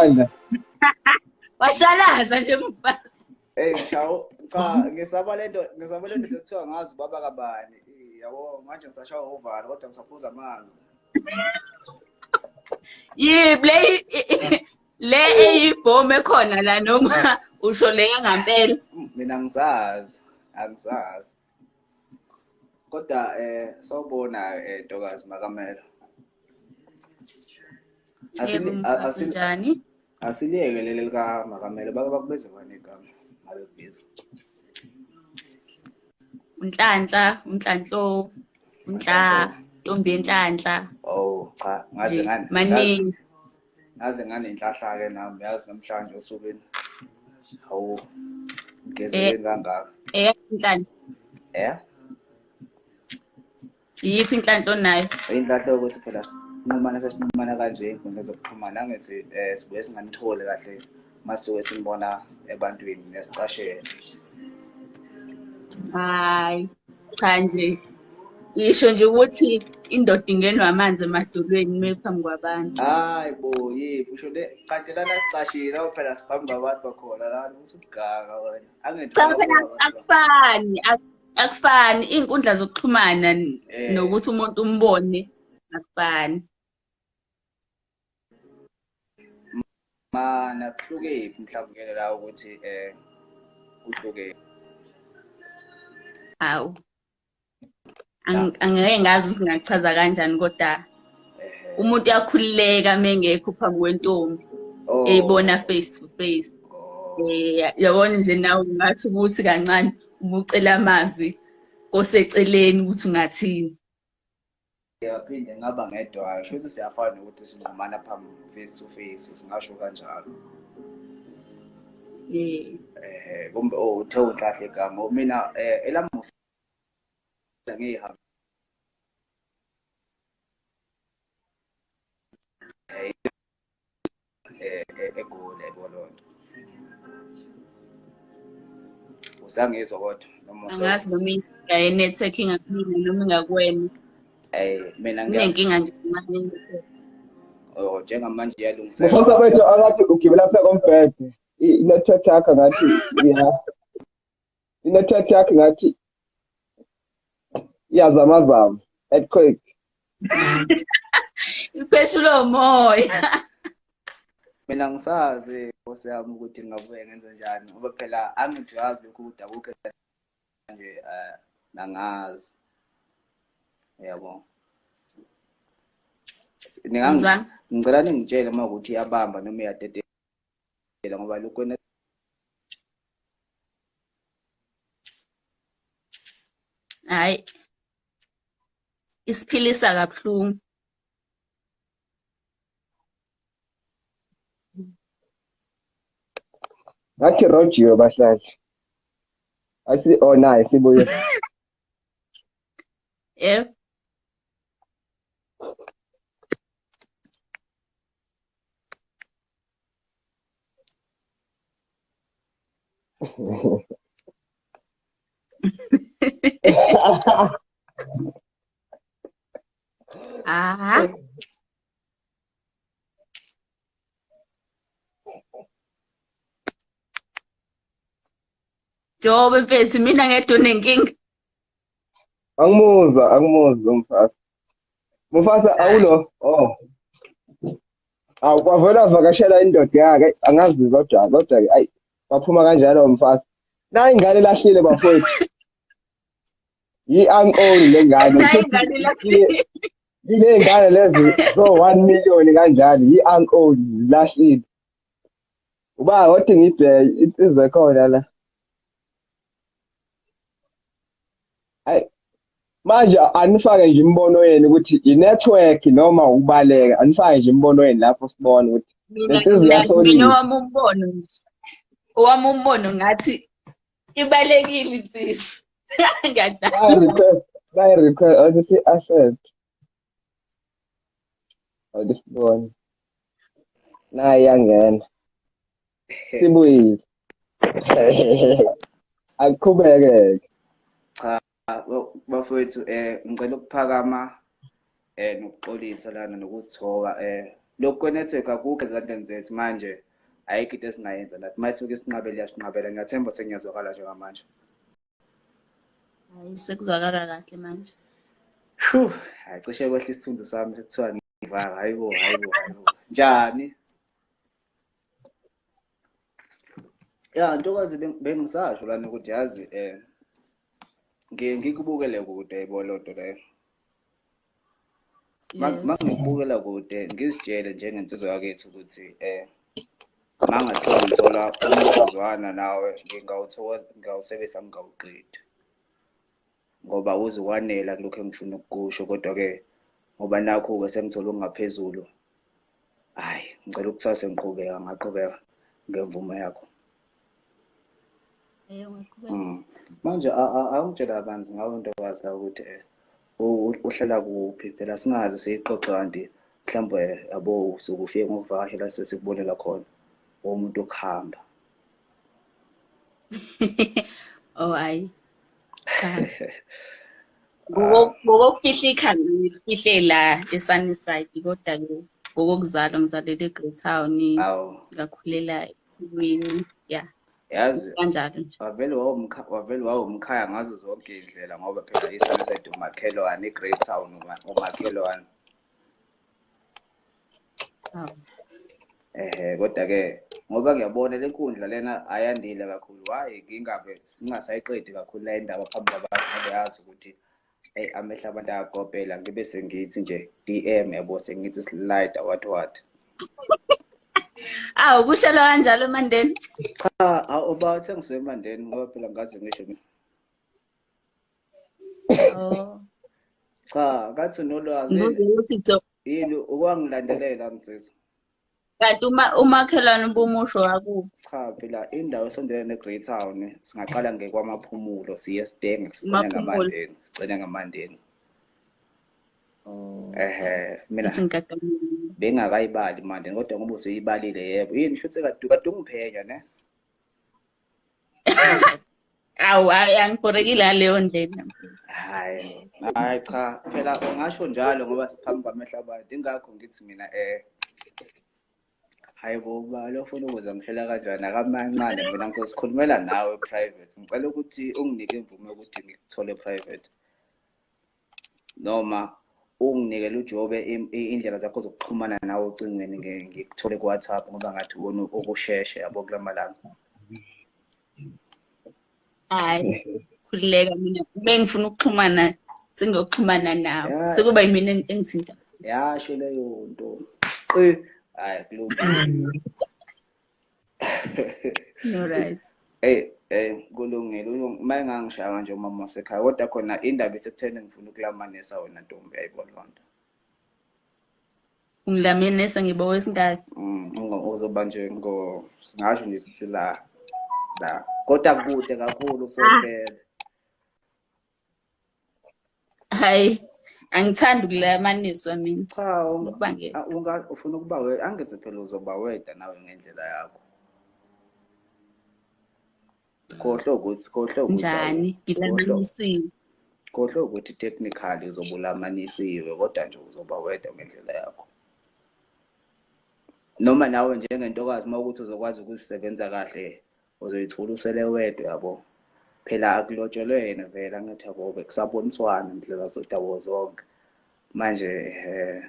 bandla. Washalaza nje mfazi. Hey shawo cha ngisaba lento kuthiwa ngazi baba kabani. Yabo manje ngisashawa uvalo kodwa ngisaphuza amanzi. Yebo le eyibhomu ekhona la noma usho le yangampela. Mina angisazi. Kodwa sawubona ntokazi Makamela. Asinjani? Asiliyeke leli lika Makamela bake bakubize ngani igama ngabe kubiza. Unhlanhla, unhlanhlo, unhla, ntombi enhlanhla. Oh cha, ngaze ngani. Maningi. Ngaze nganenhlahla ke nami yazi namhlanje osukwini. Hawu. Ngigezele kangaka. Inhlanhla. Yiphi inhlanhla onayo? Inhlanhla yokuthi phela sinqumana sesinqumana kanje inkundla zokuxhumana angithi sibuye singanitholi kahle masuke sinibona ebantwini nesicashele. Hayi, cha nje. Isho nje ukuthi indoda ingenwa amanzi emadolweni mephambi kwabantu. Hayi bo, yiphi usho le kanti lana sicashile phela siphambi kwabantu bakhona la usuganga wena. Angithi cha phela akufani. Akufani inkundla zokuxhumana nokuthi umuntu umbone akufani. Mana kuhlukephi mhlawumbe la ukuthi kuhluke. Hawu. Angeke ngazi ukuthi ngingachaza kanjani kodwa umuntu uyakhululeka mengekho phambi kwentombi eyibona face to face. Yabona nje nawe ungathi ukuthi kancane ubucela amazwi koseceleni ukuthi ungathini. Ngiyaphinde ngaba ngedwa futhi siyafana ukuthi sinqumana phambi face to face singasho kanjalo. Kumbe uthe unhlahle igama mina elami ngihamba eGoli ebolonto. Usangizwa kodwa noma angazi noma i-network ingakumina noma ingakuwena. Mina nginenkinga nje encane. Oh njengamanje iyalungiseka. Mfowethu bethu akathi ugibela phezu kombhede. I-network yakho ngathi ya. I-network yakho ngathi iyazamazama. Earthquake. Ipheshula umoya. Mina ngisazi nkosi yami ukuthi ngingabuye ngenze njani ngoba phela angijazi lokhu kudabuka nje angazi. Yabo. Ngicela ningitshele uma ukuthi iyabamba noma iyadedela ngoba lokho hayi isiphilisa kabuhlungu. Ngathi Rojiwe bahlali. Asi oh naye sibuye. Yebo. Ah. Jobe mfethu mina ngedwa unenkinga. Angimuzwa umfasa. Mufasa awulo. Oh. Awu kwavela vakashela indoda yakhe angazi kodwa ayi waphuma kanjalo umfasa. Na ingane lahlile bafowethu. Yi-uncle lengane. Ingane lahlile. Ile ngane lezi so 1 million kanjalo yi-uncle lahlile. Uba kodwa ngibheke insizwe khona la. Ay manje anifake nje imbono yenu ukuthi i-network noma ukubaleka, anifake nje imbono yenu lapho sibone ukuthi lensizwe yasolile. Mina wami umbono nje. Owami umbono ngathi ibalekile insizwe. Ngiyadala. Bayi request awuthi accept. Awuthi sibone. Nayi yangena. Sibuyile. Aqhubeke. Cha bafowethu ngicela ukuphakama nokuxolisa lana nokuzithoba Lokhu kwe-network akukho ezandleni zethu manje, ayikho into esingayenza nathi. Uma isuke isinqabele iyasinqabela. Ngiyathemba sengiyazwakala njengamanje. Hayi, sekuzwakala kahle manje. Shu, hayi cishe kwehla isithunzi sami sekuthiwa ngivaka. Hayibo, hayibo, hayibo. Njani? Ya, ntokazi bengisasho lana ukuthi yazi ngikubukele kude yabo loo nto leyo. Mangikubukela kude ngizitshele njengensizwa yakithi ukuthi mangathiwa ngithola umzuzwana nawe ngingawuthola ngingawusebenzisa ngingawuqedi. Ngoba awuzukwanela kulokhu engifuna ukukusho kodwa-ke ngoba nakhu-ke sengithole okungaphezulu. Hhayi, ngicela ukuthiwa sengiqhubeka ngaqhubeka ngemvume yakho. Manje awungitshela kabanzi ngawe ntokazi la ukuthi uhlala kuphi phela singaze siyixoxe kanti mhlawumbe yabo usuke ufike ngokuvakashela sesikubonela khona umuntu okuhamba. Oh hayi. Cha. Ngokokufihla ikhanda ngifihle la eSunnyside kodwa-ke ngokokuzalwa ngizalelwe eGreytown ngakhulela eThekwini ya. Yazi kanjalo nje. Wavele wawumkhaya ngazo zonke iy'ndlela ngoba phela iSunnyside umakhelwane, iGreytown umakhelwane. Kodwa-ke ngoba ngiyabona le nkundla lena ayandile kakhulu, why ngingabe singasayiqedi kakhulu la indaba phambi kwabantu ngoba yazi ukuthi eyi amehlo abantu ayakopela, ngibe sengithi nje DM yabo, sengithi slide what what. Awu kushelwa kanjalo eMandeni? Cha, uba uthe ngisuke eMandeni ngoba phela ngaze ngisho mina. Oh. Cha, ngathi unolwazi. Ngibuze ukuthi yini ukwangilandelela msizwa. Kanti uma umakhelwane ubumusho wakuphi? Cha phela indawo esondelene neGreytown singaqala ngekwamaphumulo siye eStenge sigcine ngaMandeni, sigcine ngaMandeni. Oh. Ehhe, mina Futhi ngikadamile. bengakayibali iMandeni kodwa ngoba usuyibalile yebo. Yini shuthi kade ungiphenya ne? Awu, hayi angibhorekile ngaleyo ndlela. Hayi, hayi cha, phela ungasho njalo ngoba siphambi kwamehlo abantu. Ingakho ngithi mina hayi bo ba lo ufuna ukuza ngihlela kanjani akamancane mina ngizosikhulumela nawe private. Ngicela ukuthi unginike imvume yokuthi ngikuthole private. Noma unginikele uJobe indlela zakho zokuxhumana nawe ocingweni ngikuthole ku-WhatsApp ngoba ngathi uwona okusheshe yabo kulamalanga. Hayi, khululeka mina bengifuna ukuxhumana sengiyoxhumana nawe. Ya. Sekuba yimina engithinta. Yasho leyo nto. Qi, hayi kulungile. No right. Hey, hey kulungile. Uma engangishaya nje umama wasekhaya kodwa khona indaba isekutheni ngifuna ukulamanisa wena ntombi ayibona loo nto. Ungilamanisa ngiba owesingaki? Uzoba nje ngo singasho nje sithi la la kodwa kude kakhulu sondele. Hayi, angithandi ukulamaniswa mina. Cha, Ukubangela. ufuna ukuba we, angithi phela uzoba wedwa nawe ngendlela yakho. Khohlwa ukuthi, khohlwa ukuthi Njani? awu, Ngilamanisiwe. Khohlwa ukuthi technically uzobe ulamanisiwe kodwa nje uzoba wedwa ngendlela yakho. Noma nawe njengentokazi uma ukuthi uzokwazi ukuzisebenza kahle uzoyithola usele wedwa yabo. Phela akulotshelwe yena vele angithi yabo bekusaboniswana indlela zodabo zonke. Manje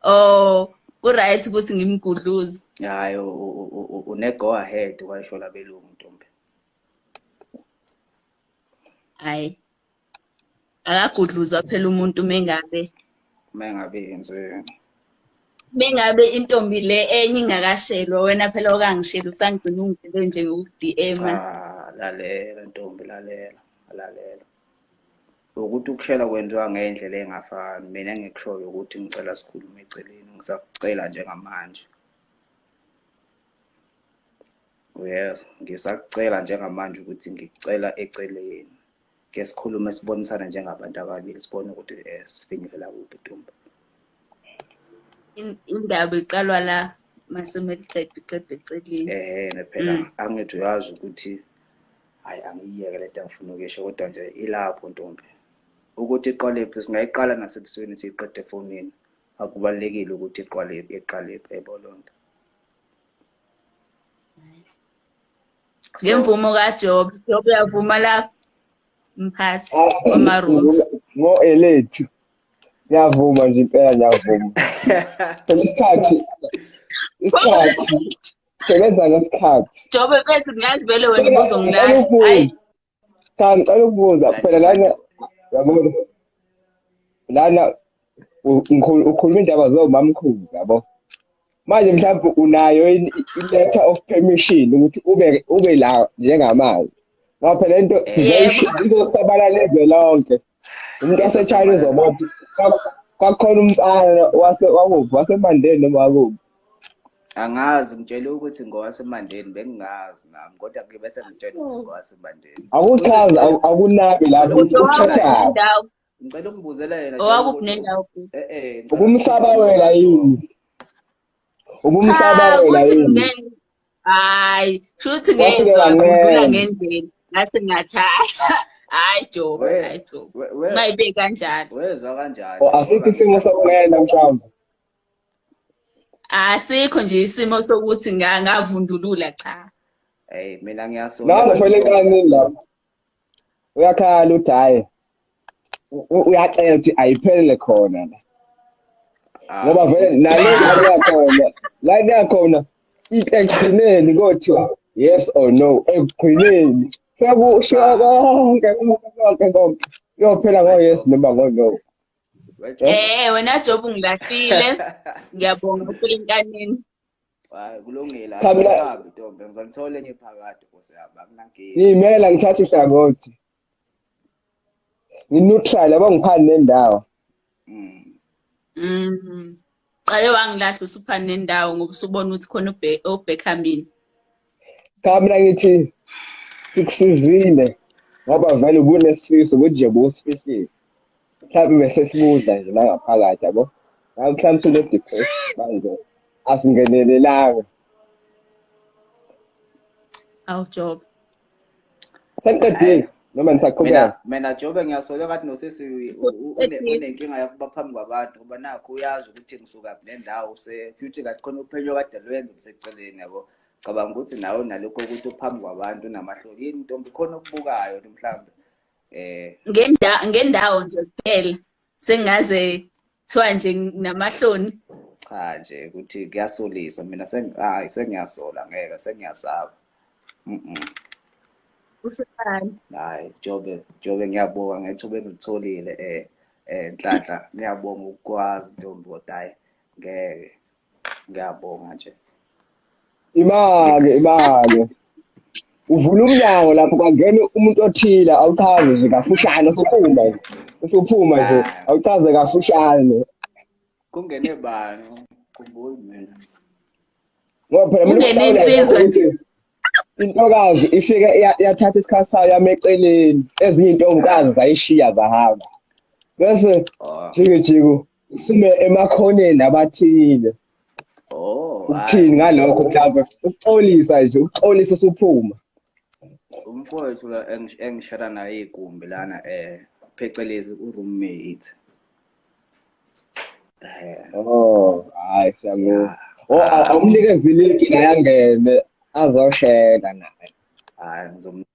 Oh, ku-right ukuthi ngimgudluze. Hayi, une go ahead kwasho labelungu ntombi. Hayi. Akagudluzwa phela umuntu mengabe mengabe yenze mengabe intombi le enye ingakashelwa wena phela okangishela usangigcina ungigcine nje ngoku-D M. Cha, lalela ntombi, lalela, lalela. Ukuthi ukushela kwenziwa ngendlela engafani. Mina engikushoyo ukuthi ngicela sikhulume eceleni, ngisakucela njengamanje. Yes, ngisakucela njengamanje ukuthi ngikucela eceleni. Ke sikhulume sibonisane njengabantu ababili sibone ukuthi sifinyelela kuphi ntombi. Indaba iqalwa la mase meliqeda iqeda eceleni. Phela angithi uyazi ukuthi hayi angiyiyeke lento engifuna ukuyisho kodwa nje ilapho ntombi. Ukuthi iqale phi singayiqala nasebusweni siyiqede efonini. Akubalulekile ukuthi iqale iqale yabo lonto. Ngemvumo kaJob, Job uyavuma lapho mphathi wama-rooms. Ngo elethu. Ngiyavuma nje impela ngiyavuma. Phela isikhathi isikhathi sebenza ngesikhathi. Job mfethu ngiyazi vele wena ubuzongilahla. Hayi. Cha ngicela ukubuza phela lana yabona lana ukhuluma indaba zomamkhulu yabo. Manje mhlawumbe unayo i-letter of permission ukuthi ube la njengamanje. Ngoba phela into izosabalala izwe lonke. Umuntu waseChina uzobona ukuthi kwakhona umfana wakuphi waseMandeni noma wakuphi. Angazi, ngitshele ukuthi ngowaseMandeni, bengingazi nami, kodwa ke bese ngitshela ukuthi ngowaseMandeni. Akuchazi akunabi lapho ukuthi uthathaphi. Ngicela ukubuzela yena. Owakuphi nendawo? Ubumsaba wena yini? Ubumsaba wena yini? Hayi, shuthi ngezwa ngidlula ngendlela ngase ngathatha. Hayi Job, hayi Job. Ungayibeki kanjalo. Wezwa kanjani? Asikho isimo sokungena mhlawumbe. Asikho nje isimo sokuthi ngavundulula cha. Hey, mina ngiyasola. Nangu phela enkanini lapho. Uyakhala uthi hayi. Uyacela ukuthi ayiphelele khona la. Ngoba vele nale yakhona, la yakhona ekugcineni kothiwa yes or no ekugcineni. Sekusho konke konke konke. Kuyophela ngo yes noma ngo no. Wena Job ungilahlile. Ngiyabonga uphila enkanini. Hayi kulungile. Akabi ntombi, ngizonithola enye phakade Nkosi yami, akunankinga. Ngiyimela ngithatha uhlangothi. Ngi-neutral yabo ngiphani nendawo. Qale wangilahla usuphani nendawo ngoba usubona ukuthi khona obheka mina. Cha mina ngithi sikusizile ngoba vele ubunesifiso ukuthi nje bowusifihlile. Mhlawumbe bese sibudla nje la ngaphakathi yabo. Mhlawumbe une-depression manje asingenelelanga. Awu Job. Sengiqedile noma nisaqhubeka? Mina Job ngiyasola ngathi nosisi unenkinga yokuba phambi kwabantu ngoba nakho uyazi ukuthi ngisuka nendawo futhi kathi khona uphenyo kade lwenza kuseceleni yabo. Cabanga ukuthi nawe nalokho ukuthi uphambi kwabantu unamahloni yini ntombi khona okubukayo mhlawumbe. Ngendawo nje kuphela sengaze kuthiwa nje namahloni. Cha nje ukuthi kuyasolisa mina hayi sengiyasola ngeke sengiyasaba. Usefani. Hayi Jobe ngiyabonga ngethuba engilitholile Nhlanhla ngiyabonga ukukwazi ntombi kodwa hayi ngeke ngiyabonga nje. Imake. Uvula umnyango lapho kwangena umuntu othile awuchaze nje kafushane usuphuma nje awuchaze kafushane. Kungene bani khumbuli mina. Ngoba phela mina insizwa nje. Intokazi ifike yathatha isikhathi sayo yameceleni ezinye intokazi zayishiya zahamba. Bese jiko usume emakhoneni abathile. Ukuthini ngalokho mhlawumbe ukuxolisa nje ukuxolisa usuphuma. Umfowethu la engishara naye igumbi lana phecelezi uroommate. Oh, hayi siyabonga. Oh, awumnikeze ilink naye angene azoshela naye. Hayi ngizom